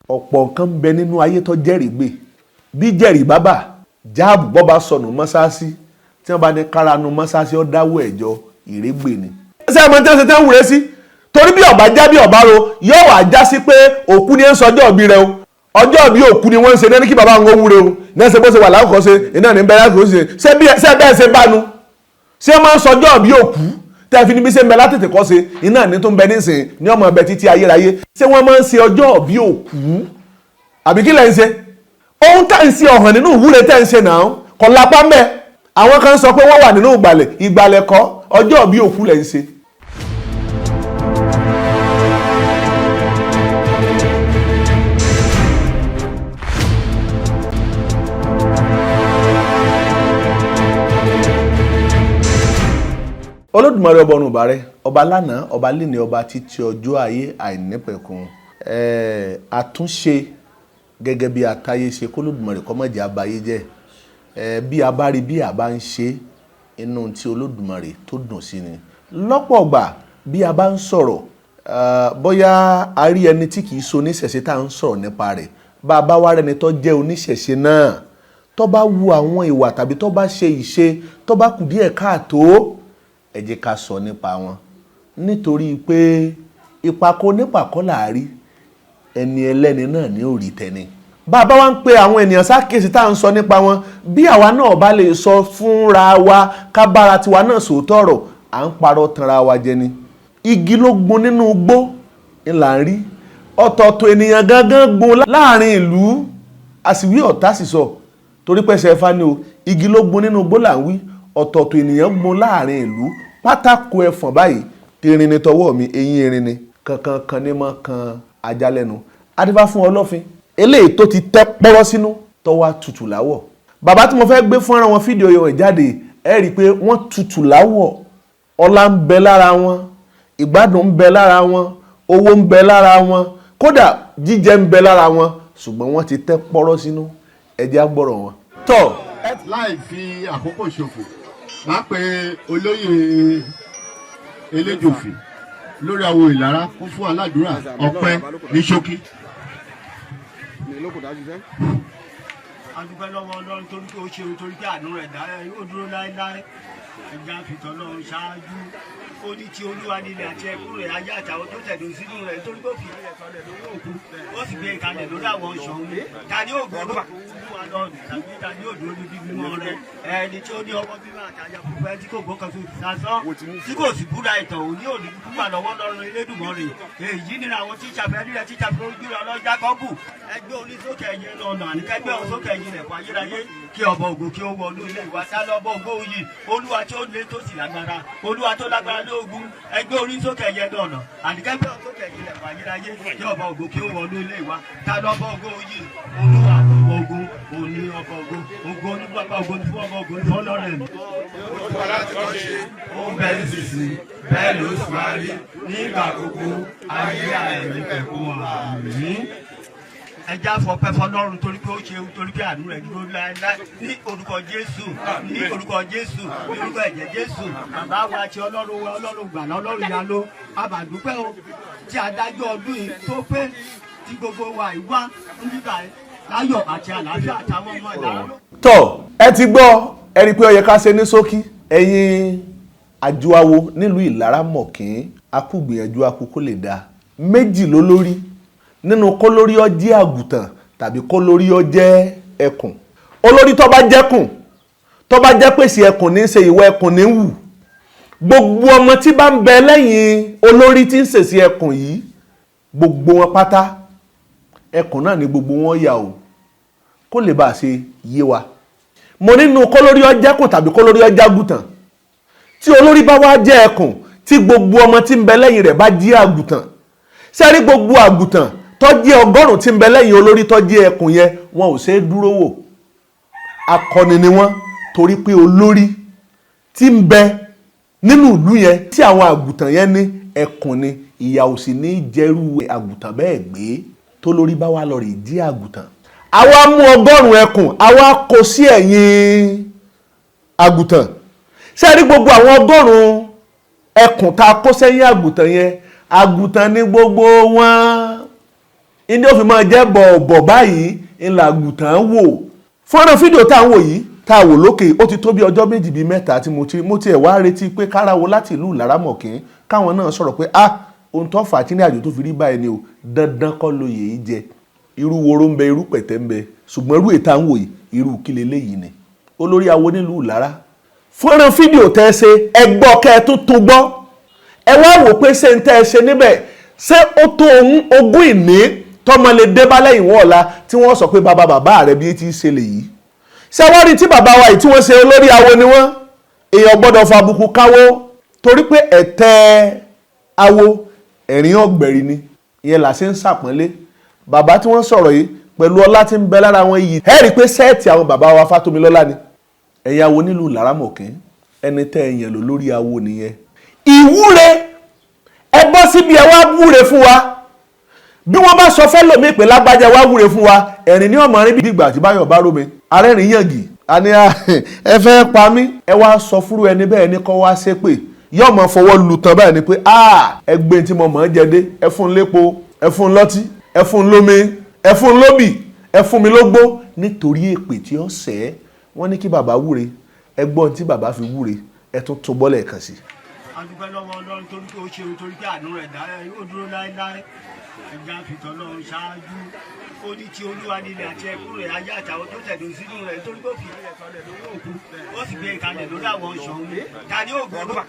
Ọ̀pọ̀ nǹkan ń bẹ nínú ayé tó jẹ́rìí gbè bí jẹ́rìí bábà jáàbù bọ́ bá sọnù mọ́sáàsì tí wọ́n bá ní káranu mọ́sáàsì ó dáwọ́ ẹ̀jọ ìrégbè ni. Ṣé ẹ mọ tí wọ́n ṣe tẹ́ ń wúre sí? Torí bí ọ̀bá já bí ọ̀bá ro yóò wá já sí pé òkú ni ẹ ń sọ ọjọ́ ìbí rẹ o. Ọjọ́ ìbí òkú ni wọ́n ń ṣe ní kí bàbá wọn wúre o, ní ẹsẹ̀ bó ṣe wà lákòókò ṣe iná ní bẹ́ẹ̀ lákòókò ṣe ṣé bẹ́ẹ̀ ṣe bánu ṣé máa ń sọjọ́ ìbí òkú tẹ́ fi ní bí ṣe ń bẹ látètè kọ́ ṣe iná ní tó ń bẹ nísìn ní ọmọ ẹbẹ títí ayérayé? Ṣé wọ́n máa ń ṣe ọjọ́ ìbí òkú àbí kí lẹ̀ ń ṣe? Ohun tá ń ṣe ọ̀hàn nínú ìwúre tẹ́ ń ṣe náà kọ̀ lápá mẹ́. Àwọn kan sọ pé wọ́n wà nínú ìgbàlẹ̀, ìgbàlẹ̀ kọ́, ọjọ́ ìbí òkú lẹ̀ ń ṣe. Olódùmarè ọba ọ̀run ìbàrẹ̀, ọba lánàá, ọba léni, ọba títí ọjọ́ ayé àìnípẹ̀kun. Àtúnṣe gẹ́gẹ́ bí atáyé ṣe k'Olódùmarè kó má jẹ́ abayé jẹ́. Bí a bá rí bí a bá ń ṣe inú tí Olódùmarè tó dùn sí ni. Lọ́pọ̀ ọgbà bí a bá ń sọ̀rọ̀, bóyá a rí ẹni tí kì í so oníṣẹ̀ṣe tá à ń sọ̀rọ̀ nípa rẹ̀, bá a bá wá rẹni tó jẹ́ oníṣẹ̀ṣe náà tó bá wu àwọn ìwà tàbí tó bá ṣe ìṣe tó bá kù díẹ̀ káàtó, ẹ jẹ́ ká sọ nípa wọn, nítorí pé ìpàkọ́ onípàkọ́ là á rí, ẹni ẹlẹ́ni náà ní ò rí tẹni. Bá a bá wá ń pe àwọn ènìyàn sákèsí tá à ń sọ nípa wọn, bí àwa náà bá lè sọ fúnra wa ká bára tiwa náà sòótọ́ ọ̀rọ̀, à ń parọ́ tanra wa jẹ ni. Igi ló gun nínú igbó ńlá ń rí, ọ̀tọ̀ọ̀tọ̀ ènìyàn gangan gun láàrin ìlú, a sì wí ọ̀tá sì sọ torí pẹ́sẹ̀ ẹ̀fá ni o. Igi ló gun nínú igbó là ń wí, ọ̀tọ̀ọ̀tọ̀ ènìyàn gun láàrin ìlú. Pátákó ẹfọ̀n báyìí tẹrin ni tọwọ́ mi, eyín erin ni kankan kan ní mọ́ kan ajá lẹ́nu. Adífá fún ọlọ́fin eléyìí tó ti tẹ́ pọ́rọ́ sínú tọ́wá tutù láwọ̀. Bàbá tí mo fẹ́ gbé fúnra wọn fídíò yẹn jáde, ẹ rí i pé wọ́n tutù láwọ̀, ọlá ń bẹ lára wọn, ìgbádùn ń bẹ lára wọn, owó ń bẹ lára wọn, kódà jíjẹ ń bẹ lára wọn, ṣùgbọ́n wọ́n ti tẹ́ pọ́rọ́ sínú. Ẹ jẹ́ á gbọ́rọ̀ wọn. Tọ́ láì fi àkókò ṣòfò, máa pe olóyè Eléjòfì lórí àwo Ìlara kún fún aládùúrà ọpẹ́ ní ṣókí. A dúpẹ́ lọ́wọ́ Ọlọ́run torí pé ó ṣe, torí pé àánú rẹ̀ ó dúró láéláé. Ẹja fìtọ́ lọ́run ṣáájú. Ó ní tí Olúwa nílẹ̀ àti ẹkún rẹ̀, ayé àtàwọn tó tẹ̀dó sínú rẹ̀, nítorí pé ó fi ilẹ̀ sọlẹ̀ lórí òkun, ó sì gbé kalẹ̀ lórí àwọn ọ̀ṣọ́ omi. Ta ni ó gbọ́ Olúwa lọ́run tàbí ta ni ó dúró níbi mímọ́ rẹ̀? Ẹni tí ó ní ọmọ bímọ àtàyà púpọ̀, ẹni tí kò gbọ́ kan tó sásán, tí kò sì búra ìtàn, òní òní púpà lọ́wọ́ Ọlọ́run Elédùmarè. Èyí ni àwọn tíṣà fẹ́ rí rẹ, tíṣà fẹ́ ojú rẹ ọlọ́jà kọ́bù. Ẹgbẹ́ orí sókè ẹ̀yìn lọ́nà, àníkẹ́gbẹ́ orí sókè ẹ̀yìn rẹ̀ fún ayérayé, kí ọba ògo kí ó wọnú ilé ìwà. Sálọ́bọ̀ ògo yìí, Olúwa tí ó le tó sì lágbára, Olúwa tó lágbára lóògùn. Ẹgbẹ́ orí sókè ẹ̀yìn lọ́nà, àníkẹ́gbẹ́ orí sókè ẹ̀yìn rẹ̀ fún ayérayé, kí ọba ògo kí ó wọnú ilé ìwà. Sálọ́bọ̀ ògo yìí, Olúwa ògo òní ọba ògo, ògo onígbàgbà, ògo ní fún ọba, ògo ní fún Ọlọ́run. Olúwa láti kọ́ ṣe, ó ń bẹ nísinsìnyí, bẹ́ẹ̀ ló sì máa rí nígbà gbogbo ayé àìnípẹ̀kun. Àmín. Ẹja fọpẹ́ fọ́lọ́run torí pé ó ṣe, torí pé àánú rẹ̀ dúró láéláé. Ní orúkọ Jésù, ní orúkọ Jésù, ní orúkọ ẹ̀jẹ̀ Jésù, bàbá wa àti Ọlọ́run wa, Ọlọ́run gbàlà, Ọlọ́run ìyanu, àbàdúpẹ́ o tí adájọ́ ọdún yìí tó pé tí gbogbo wa ìwá ń bíbà láyọ̀ àti àlàáfíà àtàwọn ọmọ ìlànà. Tọ́ ẹ ti gbọ́, ẹ rí i pé ó yẹ ká ṣe ní ṣókí. Ẹ̀yin àjọwò nílùú Ìlara Mọ̀kín, a kú gbìyànjú, a kú kó lè dáa. Méjì ló lórí nínú kó lórí ó jẹ́ àgùntàn tàbí kó lórí ó jẹ́ ẹkùn. Olórí tó bá jẹ́kùn, tó bá jẹ́ pèsè ẹkùn ní í ṣe, ìwọ ẹkùn ní wù. Gbogbo ọmọ tí bá ń bẹ lẹ́yìn olórí tí ń ṣèṣe ẹkùn yìí, gbogbo wọn pátá ẹkùn náà ni gbogbo wọn yà o. Kó lè bá a ṣe yé wa, mo nínú kó lórí ó jẹ́kùn tàbí kó lórí ó jágùtàn. Tí olórí bá wá jẹ́ ẹkùn, tí gbogbo ọmọ tí ń bẹ lẹ́yìn rẹ̀ bá jẹ́ àgùntàn, ṣé rí gbogbo àgùntàn tó jẹ́ 100 tí ń bẹ lẹ́yìn olórí tó jẹ́ ẹkùn yẹn, wọn ò ṣe é dúró wò. Akọni ni wọ́n, torí pé olórí tí ń bẹ nínú ìlú yẹn tí àwọn àgùntàn yẹn ní ẹkùn ni, ìyà ò sì ní jẹ́rú àgùntàn bẹ́ẹ̀ gbé. Tó lórí bá wà lọ rè jí àgùntàn, àwa mú 100 ẹkùn, àwa kó sí ẹ̀yìn àgùntàn. Ṣé rí gbogbo àwọn 100 ẹkùn tá a kó sẹ́yìn àgùntàn yẹn, àgùntàn ní gbogbo wọn. Ilé òfin máa jẹ́ bọ̀ọ̀bọ̀ báyìí ńlá àgùntàn wò. Fọ́nrán fídíò tá à ń wò yìí, tá a wò lókè, ó ti tó bí ọjọ́ 2 bíi 3 tí mo tiẹ̀ wá retí pé káráwo láti ìlú Ìlaramọ̀kín káwọn náà sọ̀rọ̀ pé ah, ohun tó fà á tí ní àjò tó fi rí báyìí ni o. Dandan kọ́ lóye yìí jẹ. Irú woro ń bẹ, irú pẹ̀tẹ́ ń bẹ, ṣùgbọ́n irú ètà ń wò yìí, irú kí leléyìí ni. Olórí awo nílùú Ìlara, fọ́nrán fídíò tẹ́ ẹ ṣe, ẹ gbọ́ kẹ́ ẹ tún tún gbọ́, ẹ wá wò pé ṣé ń tẹ́ ẹ ṣe níbẹ̀, ṣé ó tó ohun ogún ìní tọ́mọ lè dé bá lẹ́yìn wọ́n ọ̀la tí wọ́n sọ pé bàbá bàbá rẹ̀ bí ti ṣe lèyí. Ṣé wọ́n rí tí bàbá wa yìí tí wọ́n ṣe olórí awo ni wọ́n, èèyàn gbọ́dọ̀ fàbùkù káwó torí pé ẹ̀tẹ́ awo ẹ̀rín ọ̀gbẹ̀rì ni. Ìyẹn là ṣe ń ṣàpọ́nlé bàbá tí wọ́n sọ̀rọ̀ yìí pẹ̀lú ọlá tí ń bẹ lára wọn yìí. Ẹ rí i pé sẹ́ẹ̀tì àwọn bàbá wa Fátómilọ́lá ni. Ẹ̀yin awo nílùú Ìlaramọ̀kín, ẹni tẹ́ ẹ yàn lò lórí awo nìyẹn. Ìwúre, ẹ bọ́ síbi ẹ wá wúre fún wa. Bí wọ́n bá sọ fẹ́ lòmí pé lágbájá wá wúre fún wa, ẹ̀rín ní ọmọ rí bí ìgbà tí Báyọ̀ bá rómi arẹ́rìn yàngì àní ẹ fẹ́ pa mí. Ẹ wá sọ fúru ẹni bẹ́ẹ̀ ni kọ́ wá ṣépè, yóò máa fọwọ́ lu tán báyìí ni pé ẹ gbé tí mo mọ̀ ọ́n jẹ dé, ẹ fún un lépo, ẹ fún un lọ́tí, ẹ fún un lómi, ẹ fún un lóbì, ẹ fún mi lógbó, nítorí èpè tí ó sẹ́. Wọ́n ní kí bàbá wúre, ẹ gbọ́n tí bàbá fi wúre, ẹ tún tún bọ́lẹ̀ kan sí. A dúpẹ́ lọ́wọ́ Ọlọ́run torí pé ó ṣe, torí pé àánú rẹ̀ dá ó dúró láéláé. Ẹja fìtọ́ lọ́run ṣáájú. Ó ní ti Olúwa nílẹ̀ àti ẹ̀kún rẹ̀, ayé àtàwọn tó tẹ̀dó sínú rẹ̀, torí pé ó fi ilẹ̀ sọlẹ̀ lórí òkun, ó sì gbé kalẹ̀ lórí àwọn ọ̀ṣọ́ omi. Ta ni ó gbọ́ Olúwa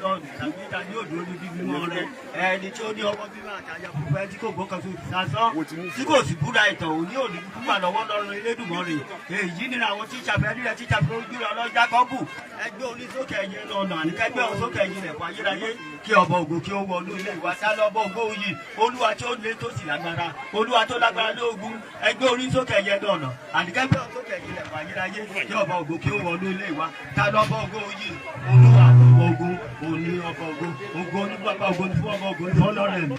lọ́run tàbí ta ni ó dúró níbi mímọ́ rẹ̀? Ẹni tí ó ní ọmọ bímọ àtàyà púpọ̀, ẹni tí kò gbọ́ kan tó sásán, tí kò sì búra ìtàn, òní òní púpà lọ́wọ́ Ọlọ́run Elédùmarè. Èyí ni àwọn tíṣà fẹ́ rí rẹ, tíṣà fẹ́ ojú rẹ ọlọ́jà kọ́bù. Ẹgbẹ́ orí sókè ẹ̀yìn lọ́nà, àníkẹ́gbẹ́ orí sókè ẹ̀yìn rẹ̀ fún ayérayé, kí ọba ògo kí ó wọnú ilé ìwà. Sálọ́bọ̀ ògo yìí, Olúwa tí ó le tó sì lágbára, Olúwa tó lágbára lóògùn. Ẹgbẹ́ orí sókè ẹ̀yìn lọ́nà, àníkẹ́gbẹ́ orí sókè ẹ̀yìn rẹ̀ fún ayérayé, kí ọba ògo kí ó wọnú ilé ìwà. Sálọ́bọ̀ ògo yìí, Olúwa ògo òní ọba ògo, ògo onígbàgbà, ògo ní fún ọba, ògo ní fún Ọlọ́run.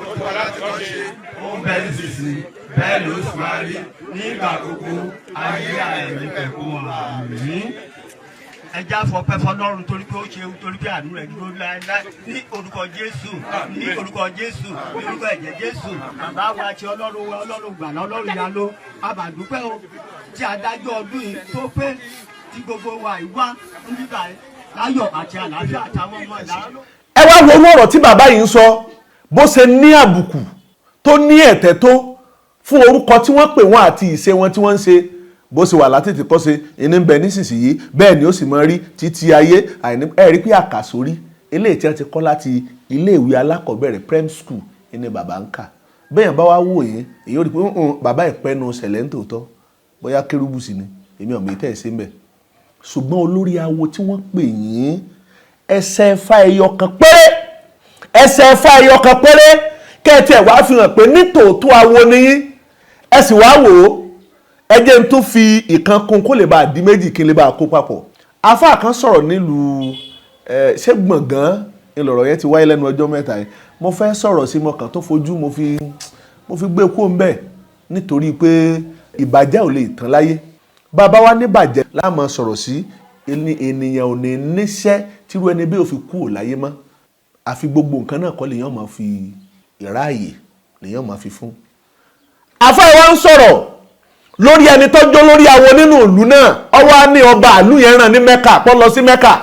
Olúwa láti kọ́ ṣe, ó ń bẹ nísinsìnyí, bẹ́ẹ̀ ló sì máa rí nígbà gbogbo ayé àìnípẹ̀kun. Àmín. Ẹja fọpẹ́ fọ́lọ́run torí pé ó ṣe, torí pé àánú rẹ̀ dúró láéláé. Ní orúkọ Jésù, ní orúkọ Jésù, ní orúkọ ẹ̀jẹ̀ Jésù, bàbá wa àti Ọlọ́run wa, Ọlọ́run gbàlà, Ọlọ́run ìyanu, àbàdúpẹ́ o tí adájọ́ ọdún yìí tó pé tí gbogbo wa ìwá ń bíbà láyọ̀ àti àlàáfíà àtàwọn ọmọ ìlànà. Ẹ wá wo ọ̀rọ̀ tí bàbá yìí ń sọ, bó ṣe ní àbùkù tó ní ẹ̀tẹ́ tó fún orúkọ tí wọ́n pè wọ́n àti ìṣe wọn tí wọ́n ń ṣe, bó ṣe wà látètè kọ́ ṣe ìní ń bẹ nísinsìnyí, bẹ́ẹ̀ ni ó sì máa rí títí ayé àìní. Ẹ rí pé àkàsórí eléyìí tí wọ́n ti kọ́ láti iléèwé alákọ̀ọ́bẹ̀rẹ̀ prem school ní bàbá ń kà. Bẹ́ẹ̀ bá wá wò yín, èyí ó rí pé bàbá ìpẹ́nu ṣẹlẹ̀ ń tòótọ́, bóyá kérúbù sí ni, èmi ò mọ̀ tẹ́ ẹ̀ sí ń bẹ̀. Ṣùgbọ́n olórí awo tí wọ́n pè yín, ẹsẹ̀ ẹ̀fà ẹyọ kan péré, ẹsẹ̀ ẹ̀fà ẹyọ kan péré kẹ́ẹ̀tì ẹ̀ wá fi hàn pé nítòótọ́ awo ni yín. Ẹ sì wá wò ó, ẹ jẹ́ n tún fi ìkan kún kó lè bá a di méjì, kí n lè bá a kó papọ̀. Àfáà kan sọ̀rọ̀ nílùú ẹ ṣé Gbọ̀ngàn ìlọ̀rọ̀ yẹn ti wáyé lẹ́nu ọjọ́ mẹ́ta yìí. Mo fẹ́ sọ̀rọ̀ sí, mo kàn tó fojú mo fi gbé kó ń bẹ̀ nítorí pé ìbàjẹ́ ò lè tán láyé. Bàbá wa níbàjẹ́ láàmú sọ̀rọ̀ sí ènìyàn ò ní níṣẹ́ tírú ẹni bí ó fi kú ò láyé mọ́. Àfi gbogbo nǹkan náà kọ́ lèèyàn máa fi ìráàyè lèèyàn máa fi fún. Àfáà wa ń sọ̀rọ̀ lórí ẹni tó jó lórí awo nínú ìlú náà. Ọwọ́ á ní ọba ìlú yẹn rán ní Mẹ́kà, pọ́ lọ sí Mẹ́kà,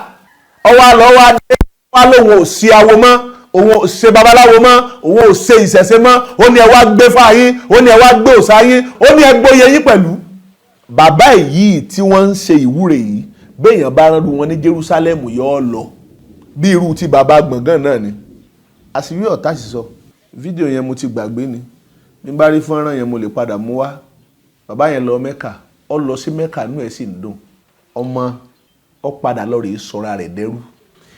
ọwọ́ á lọ wá dé wá lóun ò sí awo mọ́, òun ò ṣe babaláwo mọ́, òun ò ṣe ìṣẹ̀ṣe mọ́. Ó ní ẹ wá gbé fáyín, ó ní ẹ wá gbé òòṣà yín, ó ní ẹ gbóyè yín pẹ̀lú. Bàbá yìí tí wọ́n ń ṣe ìwúre yìí, béèyàn bá rán wọn ní Jerusalem yọ ọ lọ bí irú ti bàbá Gbọ̀ngàn náà ni. Àṣírí ọ̀tá sì sọ fídíò yẹn mo ti gbàgbé ni, bí n bá rí fọ́nrán yẹn mo lè padà mú wá. Bàbá yẹn lọ Mẹ́kà, ó lọ sí Mẹ́kà, inú ẹ̀ sì ń dùn, ọmọ ó padà lọ rèé sọra rẹ̀ dẹ́rú.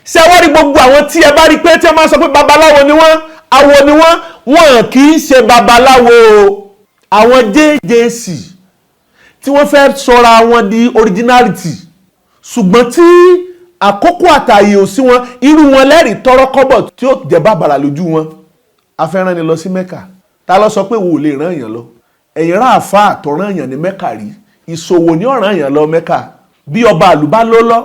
Ṣé wọ́n rí gbogbo àwọn tí ẹ bá rí pé tí ẹ máa sọ pé babaláwo ni wọ́n, awo ni wọ́n, wọ́n kì í ṣe babaláwo o. Àwọn JJC tí wọ́n fẹ́ sọra wọn di originality, ṣùgbọ́n tí àkókò àtàyè ò sí wọn, irú wọn lẹ́rìí tọrọ kọ́bọ̀ tí ó jẹ́ bàbàrà lójú wọn. Afẹ́ràn ni lọ sí Mẹ́kà, ta ló sọ pé wò lè ràn yàn lọ? Ẹ̀yìn rà àfa àtọ̀ràn yàn ní Mẹ́kà rí, ìṣòwò ní ọ̀ràn yàn lọ Mẹ́kà. Bí ọba àlùbá ló lọ,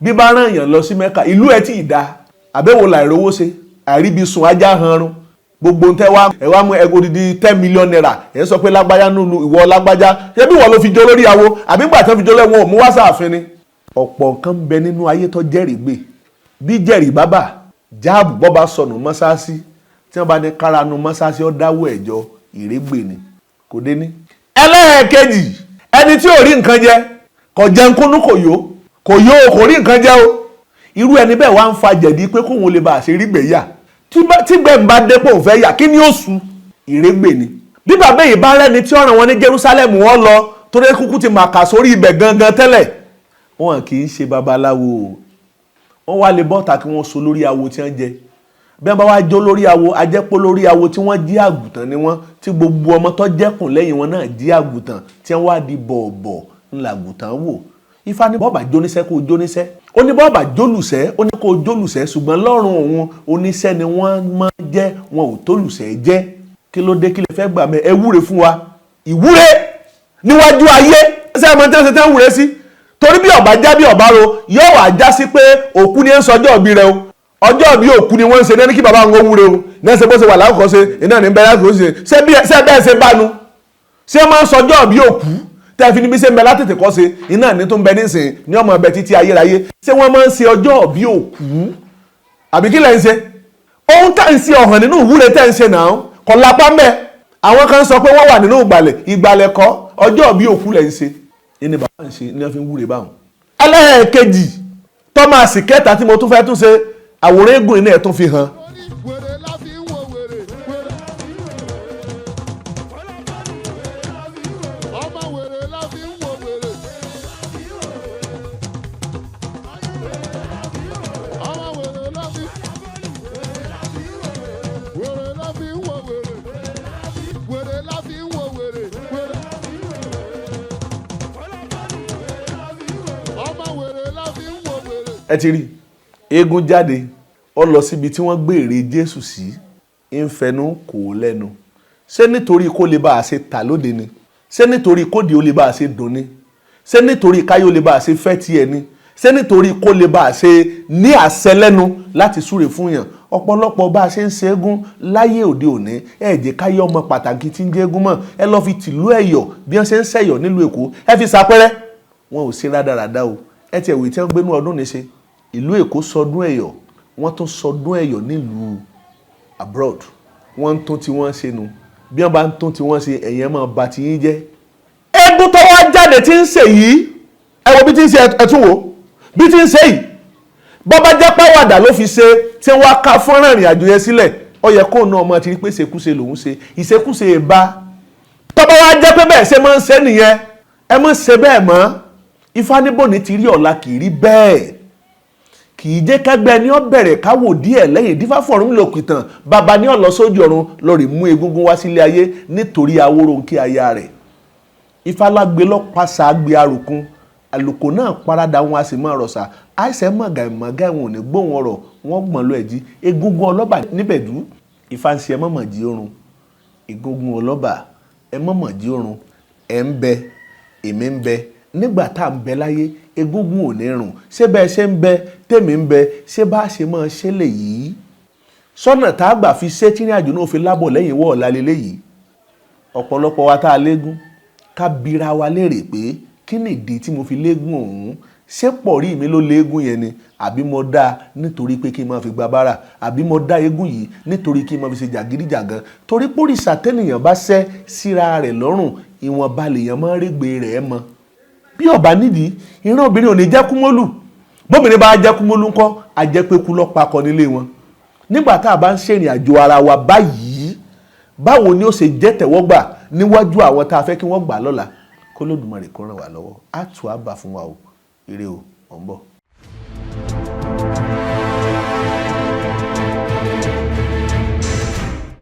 bí bá ràn yàn lọ sí Mẹ́kà, ìlú ẹ̀ tí ì da àbẹ̀wò làìrówó ṣe, àìríbi sùn ajá hanrun. Gbogbo ntẹ wa ẹ wá mú odidi ₦10 million, ẹ sọ pé lágbájá nínú ìwọ lágbájá, ṣé bí wọ́n ló fi jó lórí awo àbí gbà tán fi jó lẹ́wọ̀n ò mú wá sáàfin ni. Ọ̀pọ̀ nǹkan ń bẹ nínú ayé tó jẹ́rìí gbè bí jẹ́rìí bábà jáàbù bọ́ bá sọnù mọ́sáàsì, tí wọ́n bá ní káranu mọ́sáàsì, ó dáwọ́ ẹ̀jọ ìrégbè ni kò dé ní. Ẹlẹ́ẹ̀kejì, ẹni tí ò rí nǹkan jẹ, kò jẹun kúnú, kò yó, kò yó, kò rí nǹkan jẹ o, irú ẹni bẹ́ẹ̀ wá ń fa jẹ̀dí pé kóun lè bá a ṣe rí gbẹ̀yà. Tí gbẹ̀ ń bá dépò òun fẹ́ yà, kí ni ó su ìrégbè ni. Bí bàbá yìí bá rẹ́ni tí ọ̀ràn wọn ní Jerusalem, wọn lọ torí kúkú ti màkà sórí ibẹ̀ gangan tẹ́lẹ̀. Wọn kì í ṣe babaláwo o. Wọ́n wá lè bọ́ta kí wọ́n so lórí awo tí wọ́n jẹ. Bí wọ́n bá wá jó lórí awo, ajẹ́pọ̀ lórí awo tí wọ́n jí àgùntàn ni wọ́n, tí gbogbo ọmọ tó jẹ́kùn lẹ́yìn wọn náà jí àgùntàn, tí wọ́n wá di bọ̀ọ̀bọ̀ ńlá àgùntàn wò. Ifá ní bọ́ọ̀bà jóníṣẹ́ kó jóníṣẹ́, ó ní bọ́ọ̀bà jólùṣẹ́, ó ní kó jólùṣẹ́, ṣùgbọ́n lọ́rùn òun, oníṣẹ́ ni wọ́n máa jẹ́, wọn ò tólùṣẹ́ jẹ́. Kí ló dé? Kí lè fẹ́ gbà mẹ́? Ẹ wúre fún wa, ìwúre níwájú ayé. Ṣé ẹ mọ tí wọ́n ṣe tẹ́ ń wúre sí? Torí bí ọba já bí ọba ro, yóò wá já sí pé òkú ni ẹ ń sọ ọjọ́ ìbí rẹ o. Ọjọ́ ìbí òkú ni wọ́n ń ṣe ní kí bàbá wọn wúre o ní ẹsẹ̀ bó ṣe wà lákòókò ṣe iná ní bẹ́ẹ̀ lákòókò ṣe. Ṣé bẹ́ẹ̀ ṣe bánu ṣé máa ń sọjọ́ ìbí òkú tẹ́ fi ní bí ṣe ń bẹ látètè kọ́ ṣe iná ní tó ń bẹ nísìn ní ọmọ ẹbẹ títí ayérayé? Ṣé wọ́n máa ń ṣe ọjọ́ ìbí òkú àbí kí lẹ̀ ń ṣe? Ohun tá ń ṣe ọ̀hàn nínú ìwúre tẹ́ ń ṣe náà kọ̀ lápá mẹ́. Àwọn kan sọ pé wọ́n wà nínú ìgbàlẹ̀, ìgbàlẹ̀ kọ́, ọjọ́ ìbí òkú lẹ̀ ń ṣe ní bàbá ń ṣe ní wọ́n fi ń wúre báwọn. Ẹlẹ́ẹ̀kejì, tọ́másì kẹta tí mo tún fẹ́ tún ṣe, àwòrán eégún iná ẹ̀ tún fi hàn. Wèrè la fi ń wo wèrè. Wèrè. Ọmọ wèrè la fi ń wo wèrè. Ọmọ wèrè la fi. Wèrè la fi ń wo wèrè. Wèrè la fi ń wo wèrè. Wèrè. Ọmọ wèrè la fi ń wo wèrè. Ẹ ti rí eégún jáde, ó lọ síbi tí wọ́n gbé ère Jésù sí, ń fẹnu kò ó lẹ́nu. Ṣé nítorí kó lè bá a ṣe tà lóde ni? Ṣé nítorí kóde ó lè bá a ṣe dùn ni? Ṣé nítorí káyé ó lè bá a ṣe fẹ́ tiẹ̀ ni? Ṣé nítorí kó lè bá a ṣe ní àṣẹ lẹ́nu láti súre fún yàn? Ọ̀pọ̀lọpọ̀ bá a ṣe ń ṣe égún láyé òde òní, ẹ jẹ́ káyé ọmọ pàtàkì tí ń jẹ́ égún mọ̀. Ẹ lọ́ọ́ fi tìlú Ẹ̀yọ̀, bí wọ́n ṣe ń ṣẹ̀yọ̀ nílùú Èkó, ẹ fi ṣàpẹrẹ. Wọn ò ṣe rádaràda o. Ẹ tiẹ̀ wòye tí wọ́n gbénú ọdún ní ṣe ìlú Èkó sọdún Ẹ̀yọ̀, wọ́n tún sọdún Ẹ̀yọ̀ nílùú abroad. Wọ́n ń tún tí wọ́n ṣe nu. Bí wọ́n bá ń tún tí wọ́n ṣe, ẹ̀yẹn máa ba ti yín jẹ́. Eégún tó wá jáde tí ń ṣe yìí, ẹ wo bí tí ń ṣe, ẹ tún wò bí tí ń ṣe yìí. Bọ́bá jẹ́ pàwàdà ló fi ṣe tí wọ́n á ká fọ́nrán ìrìn àjò yẹn sílẹ̀, ó yẹ kóun náà máa ti rí pé ìṣekúṣe lòún ṣe, ìṣekúṣe ìbá. Tọ́ba wá jẹ́ pé bẹ́ẹ̀ ṣe máa ń ṣe nìyẹn, ẹ má ṣe bẹ́ẹ̀ mọ́. Ifá níbòní ti rí ọ̀la kì í rí bẹ́ẹ̀, kì í jẹ́ kẹ́gbẹ́ ni ó bẹ̀rẹ̀ káwò díẹ̀ lẹ́yìn dífá fọ̀rún lòkìtàn. Bàbá ní ọ̀lọ́ sójú ọ̀run lórí mú egungun wá sílé ayé nítorí Awórónkí aya rẹ̀. Ifá lágbe lọ́pàṣà gbé arùkún àlùkò náà parada wọn, a sì máa rọ̀ṣà àìsàn mọ̀gà ìmọ̀gà ìwọ̀n ò ní gbóhùn ọ̀rọ̀ wọn gbọ̀n lọ ẹ̀jí egungun ọlọ́ba níbẹ̀dú. Ifá ń ṣe, ẹ mọ̀mọ̀ jí oorun, egungun ọlọ́ba, ẹ mọ̀mọ̀ jí oorun. Ẹ ń bẹ, èmi ń bẹ. Nígbà tá à ń bẹ láyé, egungun ò ní rùn. Ṣé bẹ́ẹ̀ ṣe ń bẹ, tèmi ń bẹ, ṣé bá ṣe máa ṣe lè yìí sọ́nà tá a gbà fi ṣé tí ní àjò náà fi lábọ̀ lẹ́yìn wọ́ ọ̀la lélẹ́yìí? Ọ̀pọ̀lọpọ̀ wa tá a léegun, ká bira wa léèrè pé kí ni ìdí tí mo fi léegun ọ̀hún? Ṣé pọ̀rí mi ló léegun yẹn ni, àbí mo dá nítorí pé kí n máa fi gba bára, àbí mo dá eégún yìí nítorí kí n máa fi ṣe jàgídíjàgan? Torí pórìṣà tẹ́nìyàn bá ṣẹ́ síra rẹ̀ lọ́rùn, ìwọ̀nba lèèyàn máa ń régbè rẹ̀ mọ́. Bí ọba nídìí, ìran obìnrin ò ní jẹ́ kúmólù. Bóbìnrin bá jẹ́ kúmólù ńkọ́? A jẹ́ pé kú lọ́ọ́ pakọ nílé wọn. Nígbà tá a bá ń ṣèrìn àjò ara wa báyìí, báwo ni ó ṣe jẹ́ tẹ̀wọ́gbà níwájú àwọn tá a fẹ́ kí wọ́n gbà lọ́la? K'Olódùmarè kó ràn wá lọ́wọ́. Á tù á bà fún wa o. Ire o, ọ̀ ń bọ̀.